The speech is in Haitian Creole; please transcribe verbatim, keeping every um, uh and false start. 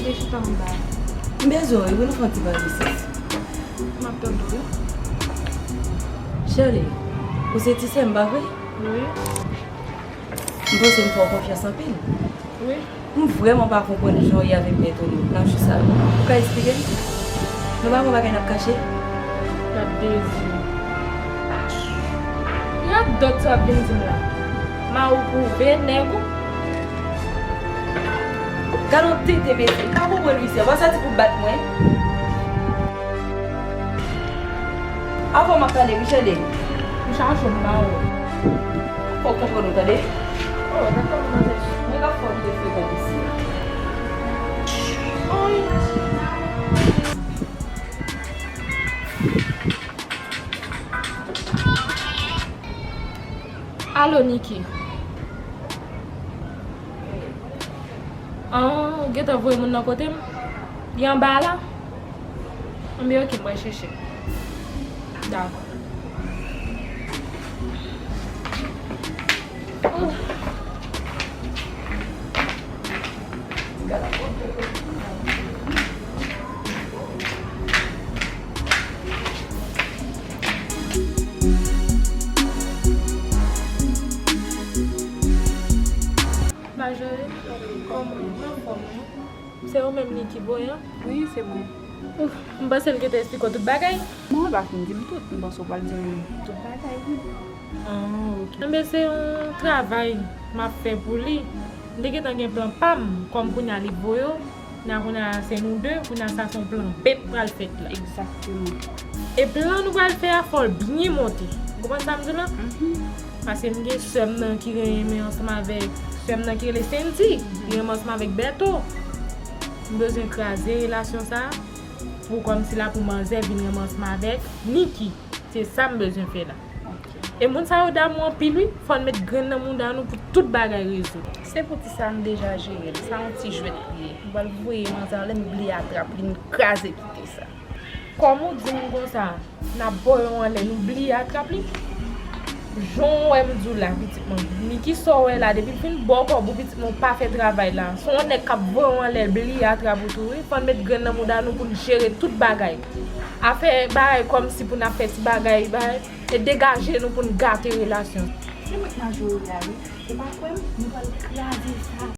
Vin chita anba. M bezwen w wi, pou nou fè yon ti pale isit. M ap tande w wi. Chèlè, ou se ti sè m, pa vre? Wi. M panse m fè w konfyans anpil. Wi. M vrèman pa konprann jan w ye avèk Bèto nan jou sa yo. Ou ka esplike m? Nou pa gen bagay n ap kache? Gad Dezi. Radòt sa w ap vin di m la. Mari w pwouve nèg ou. Gad yon tete mesye. M pa konprann wi, se w pa soti pou bat mwen. Avan m ap pale wi, Chèlè. M chache m ba ou. Fò w konprann ou, tande? Oh, dakò, manzè. Mwen k ap fè w kite frekan isi a. Oy. Alo, Niki. Ah, ou gentan voye moun nan kote m? Li anba a la? Anben, oke, m pral chèche. Dakò. Majori, kòman? Anfòm, wi. Se ou menm li ki voye an? Wi, se mwen. Ouf, m panse l gentan esplike w tout bagay. Non, li pa fin di m tout. M panse w pral di m tout bagay, wi. Ah, ok. Enben, se yon travay m ap fè pou li. M te gentan gen plan pa m, kòm kounye a li voye w, kounye a, kounye a se nou de, kounye a sa se yon plan B k pral fèt la. Egzakteman. E plan nou pral fè a, fò l byen monte. Ou konprann sa m di w la? Mhm. Paske m gen sè m nan ki renmen ansanm avèk, sè m nan ki rele Sendy, li renmen ansanm avèk Bèto. M bezwen kraze relasyon sa a pou kòmsi la pou manzè vin renmen ansanm avèk Niki. Se sa m bezwen fè la. Ok. E moun sa yo damou anpil wi, fò n met grenn nan mouda nou pou tout bagay rezoud. Se pou ti sa m deja jere l, sa yon ti jwèt li ye. M pral voye manzè anlè, m bliye atrap li, m kraze kite sa. Kòm ou di m konsa, n ap voye w anlè, nou bliye atrap li. Jan w wè m di w la, pitit mwen, Niki sa w wè la, depi l fin ba w kòb ou, pitit mwen, ou pa fè travay la. Se yon nèg k ap voye w anlè, bliye atrap ou tou, wi. Fò n met grenn nan mouda nou pou n jere tout bagay. Afè bagay kòmsi pou n ap fè ti bagay, bagay, e degaje nou pou n gate relasyon. Se mwen k majorite a, wi. Ou pa kwè m? Nou pral kraze sa.